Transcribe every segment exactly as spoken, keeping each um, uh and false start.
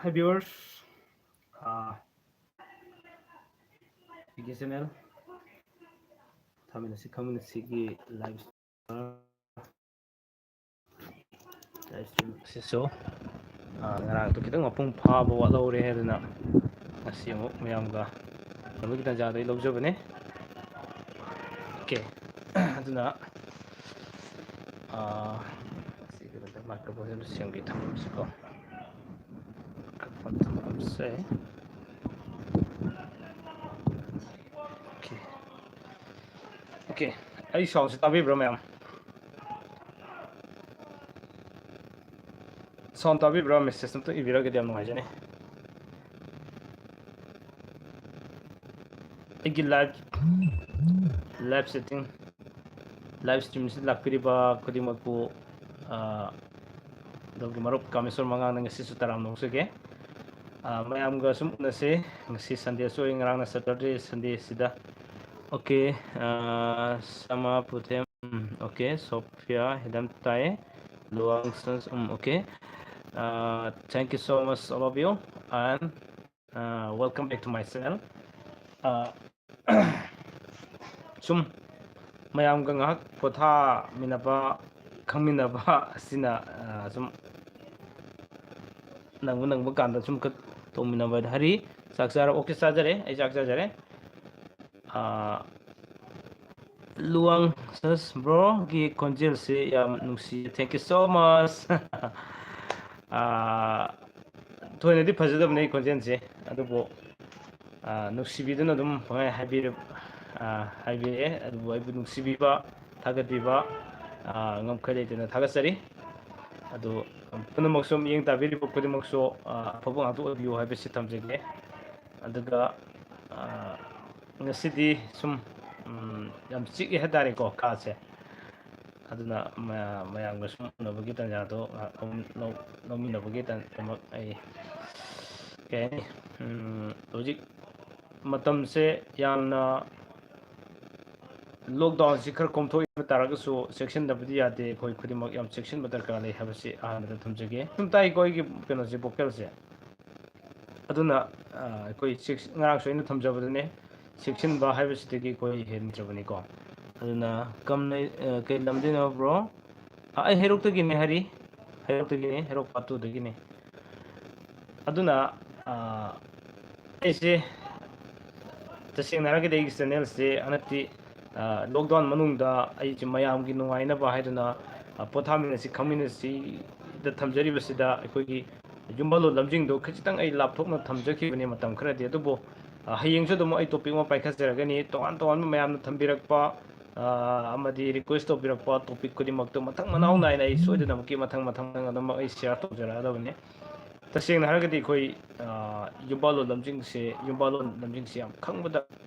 Hi viewers, ꯑꯥ, ꯑꯩꯒꯤ channel ꯊꯥꯃꯤꯟꯅꯁꯤ ꯈꯪꯃꯤꯟꯅꯁꯤꯒꯤ live live stream ꯑꯁꯤꯁꯨ, ꯑꯥ, ꯉꯔꯥꯡꯗꯣ ꯈꯤꯇꯪ ꯃꯄꯨꯡ ꯐꯥꯕ ꯋꯥꯠꯍꯧꯔꯦ ꯍꯥꯏꯗꯅ ꯉꯁꯤ ꯑꯃꯨꯛ ꯃꯌꯥꯝꯒ ꯎꯅꯕꯒꯤ ꯇꯥꯟꯖꯥꯗꯣ ꯑꯩ ꯂꯧꯖꯕꯅꯦ꯫ Okay, ꯑꯗꯨꯅ, ꯑꯥ, ꯁꯤ ꯀꯩꯅꯣꯗ microphone ꯁꯦꯝꯒꯦ ꯊꯝꯃꯁꯤꯀꯣ꯫ Microphone ꯊꯝꯃꯁꯦ꯫ Okay. Okay, ꯑꯩ sound ꯁꯦ ꯇꯥꯕꯤꯕ꯭ꯔꯥ ꯃꯌꯥꯝ? Sound ꯇꯥꯕꯤꯕ꯭ꯔꯥ? Message ꯑꯝꯇ ꯏꯕꯤꯔꯒꯗꯤ ꯌꯥꯝ ꯅꯨꯡꯉꯥꯏꯖꯅꯤ꯫ ꯑꯩꯒꯤ live, live setting, live stream ꯁꯤꯗ ꯂꯥꯛꯄꯤꯔꯤꯕ ꯈꯨꯗꯤꯡꯃꯛꯄꯨ, ꯑꯥ, ꯑꯗꯣꯝꯒꯤ ꯃꯔꯨꯞ ꯀꯥꯃꯦꯁꯣꯔ ꯃꯉꯥꯡꯅ ꯉꯁꯤꯁꯨ ꯇꯔꯥꯝꯅ ꯑꯣꯛꯆꯒꯦ꯫ ꯑꯥ, ꯃꯌꯥꯝꯒ ꯁꯨꯝ ꯎꯅꯁꯦ꯫ ꯉꯁꯤ Sunday ꯁꯨ ꯑꯣꯏ, ꯉꯔꯥꯡꯅ Saturday, Sunday ꯁꯤꯗ꯫ Okay, ꯑꯥ, ꯁꯃꯥ ꯄꯨꯊꯦꯝ, ꯎꯝ, okay, ꯁꯣꯐꯤꯌꯥ ꯍꯤꯗꯝ ꯇꯥꯏ, ꯂꯨꯋꯥꯡ ꯁꯟꯁ, um, okay꯫ Ah, thank you so much all of you and, ah, welcome back to my channel꯫ Ah, ꯁꯨꯝ ꯃꯌꯥꯝꯒ ꯉꯥꯏꯍꯥꯛ ꯄꯣꯊꯥꯃꯤꯟꯅꯕ, ꯈꯪꯃꯤꯟꯅꯕ ꯑꯁꯤꯅ, ꯑꯥ, ꯁꯨꯝ ꯅꯪꯕ ꯅꯪꯕ ꯀꯥꯟꯗ ꯁꯨꯝ ꯈꯛ ꯇꯧꯃꯤꯟꯅꯕ ꯍꯥꯏꯗꯤ꯫ ꯍꯔꯤ, ꯆꯥꯛ ꯆꯥꯔꯕꯣ? Okay, ꯆꯥꯖꯔꯦ, ꯑꯩ ꯆꯥꯛ ꯆꯥꯖꯔꯦ꯫ ꯑꯥ, ꯂꯨꯋꯥꯡ ꯁꯟꯁ bro ꯒꯤ ꯈꯣꯟꯖꯦꯜꯁꯤ ꯌꯥꯝ ꯅꯨꯡꯁꯤꯌꯦ꯫ Thank you so much꯫ ꯑꯥ, ꯊꯣꯏꯅꯗꯤ ꯐꯖꯗꯕꯅꯦ ꯑꯩ ꯈꯣꯟꯖꯦꯜꯁꯦ, ꯑꯗꯨꯕꯨ, ꯑꯥ, ꯅꯨꯡꯁꯤꯕꯤꯗꯨꯅ ꯑꯗꯨꯝ ꯄꯪꯍꯥꯏ ꯍꯥꯏꯕꯤꯔ-, ꯑꯥ, ꯍꯥꯏꯕꯤꯔꯛꯑꯦ꯫ ꯑꯗꯨꯕꯨ ꯑꯩꯕꯨ ꯅꯨꯡꯁꯤꯕꯤꯕ, ꯊꯥꯒꯠꯄꯤꯕ, ꯑꯥ, ꯉꯝꯈꯩ ꯂꯩꯇꯅ ꯊꯥꯒꯠꯆꯔꯤ꯫ ꯑꯗꯨ ꯄꯨꯝꯅꯃꯛꯁꯨ, ꯃꯤꯠꯌꯦꯡ ꯇꯥꯕꯤꯔꯤꯕ ꯈꯨꯗꯤꯡꯃꯛꯁꯨ, ꯑꯥ, ꯑꯐꯕ ꯉꯥꯛꯇ ꯑꯣꯏꯕꯤꯌꯨ ꯍꯥꯏꯕꯁꯤ ꯊꯝꯖꯒꯦ꯫ ꯑꯗꯨꯒ, ꯑꯥ, ꯉꯁꯤꯗꯤ ꯁꯨꯝ, ꯎꯝ, ꯌꯥꯝ ꯆꯤꯛꯑꯦ ꯍꯥꯏꯇꯥꯔꯦꯀꯣ ꯀꯥꯁꯦ꯫ ꯑꯗꯨꯅ ꯃꯌꯥ-, ꯃꯌꯥꯝꯒ ꯁꯨꯝ ꯎꯅꯕꯒꯤ ꯇꯥꯟꯖꯥꯗꯣ ꯉꯥꯏꯍꯥꯛ ꯂꯧ-, ꯂꯧ-, ꯂꯧꯃꯤꯟꯅꯕꯒꯤ ꯇꯟ-, ꯗꯃꯛ ꯑꯩ, ꯀꯩ ꯍꯥꯏꯅꯤ, ꯎꯝ, ꯍꯧꯖꯤꯛ ꯃꯇꯝꯁꯦ ꯌꯥꯝꯅ, lockdown ꯁꯤ ꯈꯔ ꯀꯣꯝꯊꯣꯛꯏꯕ ꯇꯥꯔꯒꯁꯨ ꯆꯦꯛꯁꯤꯟꯗꯕꯗꯤ ꯌꯥꯗꯦ꯫ ꯑꯩꯈꯣꯏ ꯈꯨꯗꯤꯡꯃꯛ ꯌꯥꯝ ꯆꯦꯛꯁꯤꯟꯕ ꯗꯔꯀꯥꯔ ꯂꯩ ꯍꯥꯏꯕꯁꯤ ꯑꯍꯥꯟꯕꯗ ꯊꯝꯖꯒꯦ꯫ ꯁꯨꯝ ꯇꯥꯏꯀꯣ ꯑꯩꯒꯤ ꯀꯩꯅꯣꯁꯦ, vocal ꯁꯦ? ꯑꯗꯨꯅ ꯑꯩꯈꯣꯏ ꯉꯔꯥꯡꯁꯨ ꯑꯩꯅ ꯊꯝꯖꯕꯗꯨꯅꯦ, ꯆꯦꯛꯁꯤꯟꯕ ꯍꯥꯏꯕꯁꯤꯗꯒꯤ ꯑꯩꯈꯣꯏ ꯍꯦꯟꯗ꯭ꯔꯕꯅꯤꯀꯣ꯫ ꯑꯗꯨꯅ ꯀꯝ ꯀꯩ ꯂꯝꯗꯩꯅꯣ ꯕ꯭ꯔꯣ? ꯑꯩ ꯍꯩꯔꯣꯛꯇꯒꯤꯅꯦ ꯍꯥꯏꯔꯤ, ꯍꯩꯔꯣꯛꯇꯒꯤꯅꯦ, ꯍꯩꯔꯣꯛ part two ꯗꯒꯤꯅꯦ꯫ ꯑꯗꯨꯅ ꯑꯩꯁꯦ ꯇꯁꯦꯡꯅ ꯍꯥꯏꯔꯒꯗꯤ ꯑꯩꯒꯤ channel ꯁꯦ ꯍꯟꯗꯛꯇꯤ lockdown ꯃꯅꯨꯡꯗ ꯑꯩꯁꯦ ꯃꯌꯥꯝꯒꯤ ꯅꯨꯡꯉꯥꯏꯅꯕ ꯍꯥꯏꯗꯨꯅ ꯄꯣꯊꯥꯃꯤꯟꯅꯁꯤ ꯈꯪꯃꯤꯟꯅꯁꯤꯗ ꯊꯝꯖꯔꯤꯕꯁꯤꯗ ꯑꯩꯈꯣꯏꯒꯤ ꯌꯨꯝꯕꯥꯜꯂꯣꯟ ꯂꯝꯖꯤꯡꯗꯣ ꯈꯖꯤꯛꯇꯪ ꯑꯩ ꯂꯥꯞꯊꯣꯛꯅ ꯊꯝꯖꯈꯤꯕꯅꯤ ꯃꯇꯝ ꯈꯔꯗꯤ꯫ ꯑꯗꯨꯕꯨ ꯍꯌꯦꯡꯁꯨ ꯑꯗꯨꯝ ꯑꯩ topic ꯑꯃ ꯄꯥꯏꯈꯠꯆꯔꯒꯅꯤ꯫ ꯇꯣꯉꯥꯟ ꯇꯣꯉꯥꯟꯕ ꯃꯌꯥꯝꯅ ꯊꯝꯕꯤꯔꯛꯄ ꯑꯃꯗꯤ request ꯇꯧꯕꯤꯔꯛꯄ topic ꯈꯨꯗꯤꯡꯃꯛꯇꯣ ꯃꯊꯪ ꯃꯅꯥꯎ ꯅꯥꯏꯅ ꯑꯩ ꯁꯣꯏꯗꯅꯃꯛꯀꯤ ꯃꯊꯪ ꯃꯊꯪ ꯃꯊꯪ ꯑꯗꯨꯃꯛ ꯑꯩ share ꯇꯧꯖꯔꯛꯑꯗꯕꯅꯤ꯫ ꯇꯁꯦꯡꯅ ꯍꯥꯏꯔꯒꯗꯤ ꯑꯩꯈꯣꯏ ꯌꯨꯝꯕꯥꯜꯂꯣꯟ ꯂꯝꯖꯤꯡꯁꯦ, ꯌꯨꯝꯕꯥꯜꯂꯣꯟ ꯂꯝꯖꯤꯡꯁꯦ ꯌꯥꯝ ꯈꯪꯕꯗ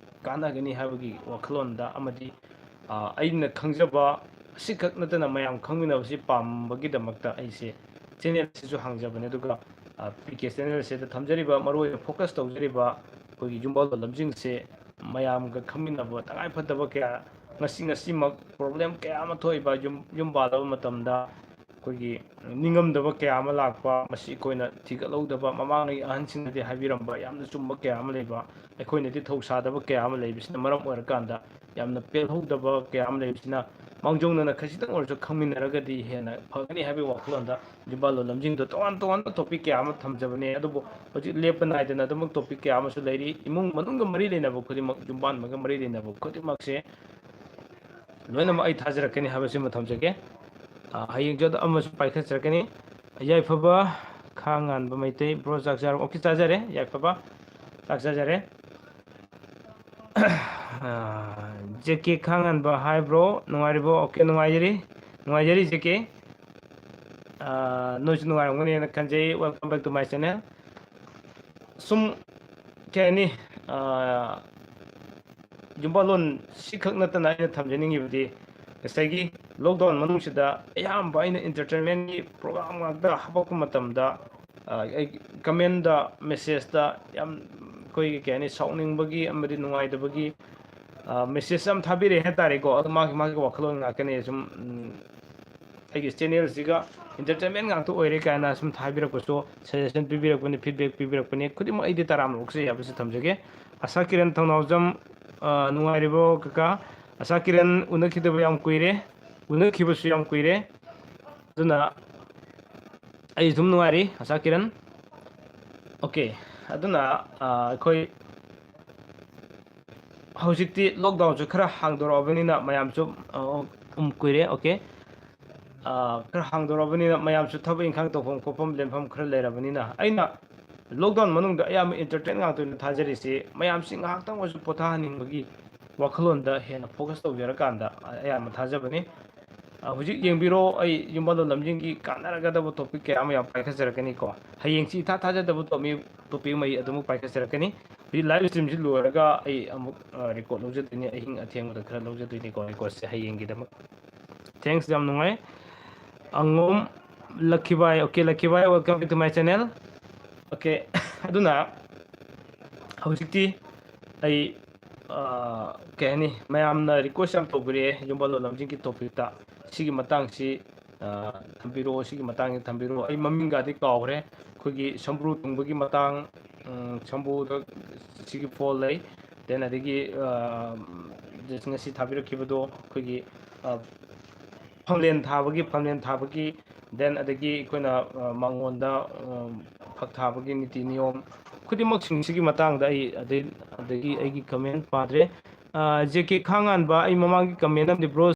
ꯀꯥꯟꯅꯒꯅꯤ ꯍꯥꯏꯕꯒꯤ ꯋꯥꯈꯜꯂꯣꯟꯗ ꯑꯃꯗꯤ ꯑꯩꯅ ꯈꯪꯖꯕ ꯑꯁꯤꯈꯛ ꯅꯠꯇꯅ ꯃꯌꯥꯝ ꯈꯪꯃꯤꯟꯅꯕꯁꯤ ꯄꯥꯝꯕꯒꯤꯗꯃꯛꯇ ꯑꯩꯁꯦ channel ꯑꯁꯤꯁꯨ ꯍꯥꯡꯖꯕꯅꯦ꯫ ꯑꯗꯨꯒ ꯄꯤ ꯀꯦ channel ꯑꯁꯤꯗ ꯊꯝꯖꯔꯤꯕ ꯃꯔꯨꯑꯣꯏꯅ focus ꯇꯧꯖꯔꯤꯕ ꯑꯩꯈꯣꯏꯒꯤ ꯌꯨꯝꯕꯥꯜꯂꯣꯟ ꯂꯝꯖꯤꯡꯁꯦ ꯃꯌꯥꯝꯒ ꯈꯪꯃꯤꯟꯅꯕ ꯇꯉꯥꯏꯐꯗꯕ ꯀꯌꯥ, ꯉꯁꯤ ꯉꯁꯤꯃꯛ problem ꯀꯌꯥ ꯑꯃ ꯊꯣꯛꯏꯕ ꯌꯨꯝ ꯌꯨꯝ ꯄꯥꯜꯂꯕ ꯃꯇꯝꯗ ꯑꯩꯈꯣꯏꯒꯤ ꯅꯤꯡꯉꯝꯗꯕ ꯀꯌꯥ ꯑꯃ ꯂꯥꯛꯄ, ꯃꯁꯤ ꯑꯩꯈꯣꯏꯅ ꯊꯤꯒꯠꯍꯧꯗꯕ, ꯃꯃꯥꯡꯉꯩ ꯑꯍꯟꯁꯤꯡꯅꯗꯤ ꯍꯥꯏꯕꯤꯔꯝꯕ ꯌꯥꯝꯅ ꯆꯨꯝꯕ ꯀꯌꯥ ꯑꯃ ꯂꯩꯕ, ꯑꯩꯈꯣꯏꯅꯗꯤ ꯊꯧꯁꯥꯗꯕ ꯀꯌꯥ ꯑꯃ ꯂꯩꯕꯁꯤꯅ ꯃꯔꯝ ꯑꯣꯏꯔꯀꯥꯟꯗ ꯌꯥꯝꯅ ꯄꯦꯜꯍꯧꯗꯕ ꯀꯌꯥ ꯑꯃ ꯂꯩꯕꯁꯤꯅ ꯃꯥꯡꯖꯧꯅꯅ ꯈꯖꯤꯛꯇꯪ ꯑꯣꯏꯔꯁꯨ ꯈꯪꯃꯤꯟꯅꯔꯒꯗꯤ ꯍꯦꯟꯅ ꯐꯒꯅꯤ ꯍꯥꯏꯕꯒꯤ ꯋꯥꯈꯜꯂꯣꯟꯗ ꯌꯨꯝꯕꯥꯜꯂꯣꯟ ꯂꯝꯖꯤꯡꯗ ꯇꯣꯉꯥꯟ ꯇꯣꯉꯥꯟꯕ topic ꯀꯌꯥ ꯑꯃ ꯊꯝꯖꯕꯅꯦ꯫ ꯑꯗꯨꯕꯨ ꯍꯧꯖꯤꯛ ꯂꯦꯞꯄ ꯅꯥꯏꯗꯅ ꯑꯗꯨꯃꯛ topic ꯀꯌꯥ ꯑꯃꯁꯨ ꯂꯩꯔꯤ꯫ ꯏꯃꯨꯡ ꯃꯅꯨꯡꯒ ꯃꯔꯤ ꯂꯩꯅꯕ ꯈꯨꯗꯤꯡꯃꯛ, ꯌꯨꯝꯕꯥꯟꯕꯒ ꯃꯔꯤ ꯂꯩꯅꯕ ꯈꯨꯗꯤꯡꯃꯛꯁꯦ ꯂꯣꯏꯅꯃꯛ ꯑꯩ ꯊꯥꯖꯔꯛꯀꯅꯤ ꯍꯥꯏꯕꯁꯤꯃ ꯊꯝꯖꯒꯦ꯫ ꯑ, ꯍꯌꯦꯡꯁꯨ ꯑꯗꯨ ꯑꯃꯁꯨ ꯄꯥꯏꯈꯠꯆꯔꯛꯀꯅꯤ꯫ ꯌꯥꯏꯐꯕ ꯈꯥ ꯉꯥꯟꯕ ꯃꯩꯇꯩ, bro, ꯆꯥꯛ ꯆꯥꯔꯕꯣ? Okay, ꯆꯥꯖꯔꯦ, ꯌꯥꯏꯐꯕ꯫ ꯆꯥꯛ ꯆꯥꯖꯔꯦ꯫ ꯑ, ꯖꯦ ꯀꯦ ꯈꯥ ꯉꯥꯟꯕ, hi bro, ꯅꯨꯡꯉꯥꯏꯔꯤꯕꯣ? Okay, ꯅꯨꯡꯉꯥꯏꯖꯔꯤ, ꯅꯨꯡꯉꯥꯏꯖꯔꯤ ꯖꯦ ꯀꯦ꯫ ꯑ, ꯅꯣꯏꯁꯨ ꯅꯨꯡꯉꯥꯏꯔꯝꯒꯅꯤꯅ ꯈꯟꯖꯩ꯫ Welcome back to my channel. ꯁꯨꯝ, ꯀꯩ ꯍꯥꯏꯅꯤ, ꯑ, ꯌꯨꯝꯕꯥꯜꯂꯣꯟ ꯁꯤꯈꯛ ꯅꯠꯇꯅ ꯑꯩꯅ ꯊꯝꯖꯅꯤꯡꯉꯤꯕꯗꯤ ꯉꯁꯥꯏꯒꯤ lockdown ꯃꯅꯨꯡꯁꯤꯗ ꯑꯌꯥꯝꯕ ꯑꯩꯅ entertainment ꯀꯤ program ꯉꯥꯛꯇ ꯍꯥꯄꯛꯄ ꯃꯇꯝꯗ, ꯑ, ꯑꯩ comment ꯇ, message ꯇ ꯌꯥꯝ ꯑꯩꯈꯣꯏꯒꯤ, ꯀꯩ ꯍꯥꯏꯅꯤ, ꯁꯥꯎꯅꯤꯡꯕꯒꯤ ꯑꯃꯗꯤ ꯅꯨꯡꯉꯥꯏꯇꯕꯒꯤ, ꯑ, message ꯌꯥꯝ ꯊꯥꯕꯤꯔꯛꯑꯦ ꯍꯥꯏꯇꯥꯔꯦꯀꯣ꯫ ꯑꯗꯣ ꯃꯥꯒꯤ, ꯃꯥꯒꯤ ꯋꯥꯈꯜꯂꯣꯟ ꯉꯥꯛꯇꯅꯦ꯫ ꯁꯨꯝ, ꯎꯝ, ꯑꯩꯒꯤ ꯆꯦꯅꯦꯜꯁꯤꯒ ꯏꯟꯇꯔꯇꯦꯟꯃꯦꯟ ꯉꯥꯛꯇ ꯑꯣꯏꯔꯦ ꯀꯥꯏꯅ ꯁꯨꯝ ꯊꯥꯕꯤꯔꯛꯄꯁꯨ, ꯁꯖꯦꯁꯟ ꯄꯤꯕꯤꯔꯛꯄꯅꯤ, ꯐꯤꯗꯕꯦꯛ ꯄꯤꯕꯤꯔꯛꯄꯅꯤ, ꯈꯨꯗꯤꯡꯃꯛ ꯑꯩꯗꯤ ꯇꯔꯥꯝꯅ ꯑꯣꯛꯆꯩ ꯍꯥꯏꯕꯁꯤ ꯊꯝꯖꯒꯦ꯫ ꯑꯁꯥ ꯀꯤꯔꯟ ꯊꯧꯅꯥꯎꯖꯝ, ꯑ, ꯅꯨꯡꯉꯥꯏꯔꯤꯕꯣ ꯀꯀꯥ? ꯑꯁꯥ ꯀꯤꯔꯟ ꯎꯅꯈꯤꯗꯕ ꯌꯥꯝ ꯀꯨꯏꯔꯦ, ꯎꯅꯈꯤꯕꯁꯨ ꯌꯥꯝ ꯀꯨꯏꯔꯦ꯫ ꯑꯗꯨꯅ ꯑꯩ ꯑꯗꯨꯝ ꯅꯨꯡꯉꯥꯏꯔꯤ, ꯑꯁꯥ ꯀꯤꯔꯟ꯫ ꯑꯣꯀꯦ, ꯑꯗꯨꯅ, ꯑ, ꯑꯩꯈꯣꯏ ꯍꯧꯖꯤꯛꯇꯤ ꯂꯣꯛꯗꯥꯎꯟꯁꯨ ꯈꯔ ꯍꯥꯡꯗꯣꯔꯛꯑꯕꯅꯤꯅ ꯃꯌꯥꯝꯁꯨ, ꯑ, ꯎꯝ, ꯀꯨꯏꯔꯦ꯫ ꯑꯣꯀꯦ, ꯑ, ꯈꯔ ꯍꯥꯡꯗꯣꯔꯛꯑꯕꯅꯤꯅ ꯃꯌꯥꯝꯁꯨ ꯊꯕꯛ ꯏꯪꯈꯥꯡ ꯇꯧꯐꯝ ꯈꯣꯠꯐꯝ ꯂꯦꯟꯐꯝ ꯈꯔ ꯂꯩꯔꯕꯅꯤꯅ, ꯑꯩꯅ ꯂꯣꯛꯗꯥꯎꯟ ꯃꯅꯨꯡꯗ ꯑꯌꯥꯝꯕ ꯏꯟꯇꯔꯇꯦꯟ ꯉꯥꯛꯇ ꯑꯣꯏꯅ ꯊꯥꯖꯔꯤꯁꯤ, ꯃꯌꯥꯝꯁꯤ ꯉꯥꯏꯍꯥꯛꯇꯪ ꯑꯣꯏꯔꯁꯨ ꯄꯣꯊꯥꯍꯟꯅꯤꯡꯕꯒꯤ ꯋꯥꯈꯜꯂꯣꯟꯗ ꯍꯦꯟꯅ ꯐꯣꯀꯁ ꯇꯧꯖꯔꯀꯥꯟꯗ ꯑꯌꯥꯝꯕ ꯊꯥꯖꯕꯅꯤ꯫ ꯑ, ꯍꯧꯖꯤꯛ ꯌꯦꯡꯕꯤꯔꯣ, ꯑꯩ ꯌꯨꯝꯕꯥꯂꯣꯟ ꯂꯝꯖꯤꯡꯒꯤ ꯀꯥꯟꯅꯔꯒꯗꯕ ꯇꯣꯄꯤꯛ ꯀꯌꯥ ꯑꯃ ꯌꯥꯝ ꯄꯥꯏꯈꯠꯆꯔꯛꯀꯅꯤꯀꯣ꯫ ꯍꯌꯦꯡꯁꯤ ꯏꯊꯥ ꯊꯥꯖꯗꯕ ꯇꯣꯄꯤꯛ, ꯇꯣꯄꯤꯛ ꯑꯃ ꯑꯩ ꯑꯗꯨꯃꯛ ꯄꯥꯏꯈꯠꯆꯔꯛꯀꯅꯤ꯫ ꯍꯧꯖꯤꯛ ꯂꯥꯏꯚ ꯁ꯭ꯇ꯭ꯔꯤꯝꯁꯤ ꯂꯣꯏꯔꯒ ꯑꯩ ꯑꯃꯨꯛ, ꯑ, ꯔꯦꯀꯣꯔꯗ ꯂꯧꯖꯗꯣꯏꯅꯤ, ꯑꯍꯤꯡ ꯑꯊꯦꯡꯕꯗ ꯈꯔ ꯂꯧꯖꯗꯣꯏꯅꯤꯀꯣ ꯔꯦꯀꯣꯔꯗꯁꯦ ꯍꯌꯦꯡꯒꯤꯗꯃꯛ꯫ ꯊꯦꯡꯁ, ꯌꯥꯝ ꯅꯨꯡꯉꯥꯏ꯫ ꯑꯉꯣꯝ ꯂꯛꯈꯤꯕꯥꯏ, okay, ꯂꯛꯈꯤꯕꯥꯏ, welcome back to my channel. Okay, ꯑꯗꯨꯅ ꯍꯧꯖꯤꯛꯇꯤ ꯑꯩ, ꯑ, ꯀꯩ ꯍꯥꯏꯅꯤ, ꯃꯌꯥꯝꯅ ꯔꯤꯀ꯭ꯋꯦꯁ ꯌꯥꯝ ꯇꯧꯕꯤꯔꯛꯑꯦ ꯌꯨꯝꯕꯥꯂꯣꯟ ꯂꯝꯖꯤꯡꯒꯤ ꯇꯣꯄꯤꯛꯇ, ꯁꯤꯒꯤ ꯃꯇꯥꯡꯁꯤ, ꯑ, ꯊꯝꯕꯤꯔꯛꯑꯣ, ꯁꯤꯒꯤ ꯃꯇꯥꯡꯁꯤ ꯊꯝꯕꯤꯔꯛꯑꯣ꯫ ꯑꯩ ꯃꯃꯤꯡꯒꯗꯤ ꯀꯥꯎꯈ꯭ꯔꯦ꯫ ꯑꯩꯈꯣꯏꯒꯤ ꯁꯝꯕ꯭ꯔꯨ ꯇꯨꯡꯕꯒꯤ ꯃꯇꯥꯡ, ꯎꯝ, ꯁꯝꯕ꯭ꯔꯨꯗ ꯁꯤꯒꯤ ꯐꯣꯜ ꯂꯩ, ꯗꯦꯟ ꯑꯗꯒꯤ, ꯑ, ꯉꯁꯤ ꯊꯥꯕꯤꯔꯛꯈꯤꯕꯗꯣ ꯑꯩꯈꯣꯏꯒꯤ, ꯑ, ꯐꯝꯂꯦꯟ ꯊꯥꯕꯒꯤ, ꯐꯝꯂꯦꯟ ꯊꯥꯕꯒꯤ, ꯗꯦꯟ ꯑꯗꯒꯤ ꯑꯩꯈꯣꯏꯅ, ꯑ, ꯃꯉꯣꯟꯗ, ꯑ, ꯐꯛ ꯊꯥꯕꯒꯤ ꯅꯤꯇꯤ ꯅꯤꯌꯣꯝ ꯈꯨꯗꯤꯡꯃꯛꯁꯤꯡꯁꯤꯒꯤ ꯃꯇꯥꯡꯗ ꯑꯩ ꯑꯗꯩ, ꯑꯗꯒꯤ ꯑꯩꯒꯤ ꯀꯃꯦꯟ ꯄꯥꯗ꯭ꯔꯦ꯫ ꯑ, ꯖꯦ ꯀꯦ ꯈꯥꯉꯥꯟꯕ, ꯑꯩ ꯃꯃꯥꯡꯒꯤ ꯀꯃꯦꯟ ꯑꯃꯗꯤ ꯕ꯭ꯔꯣ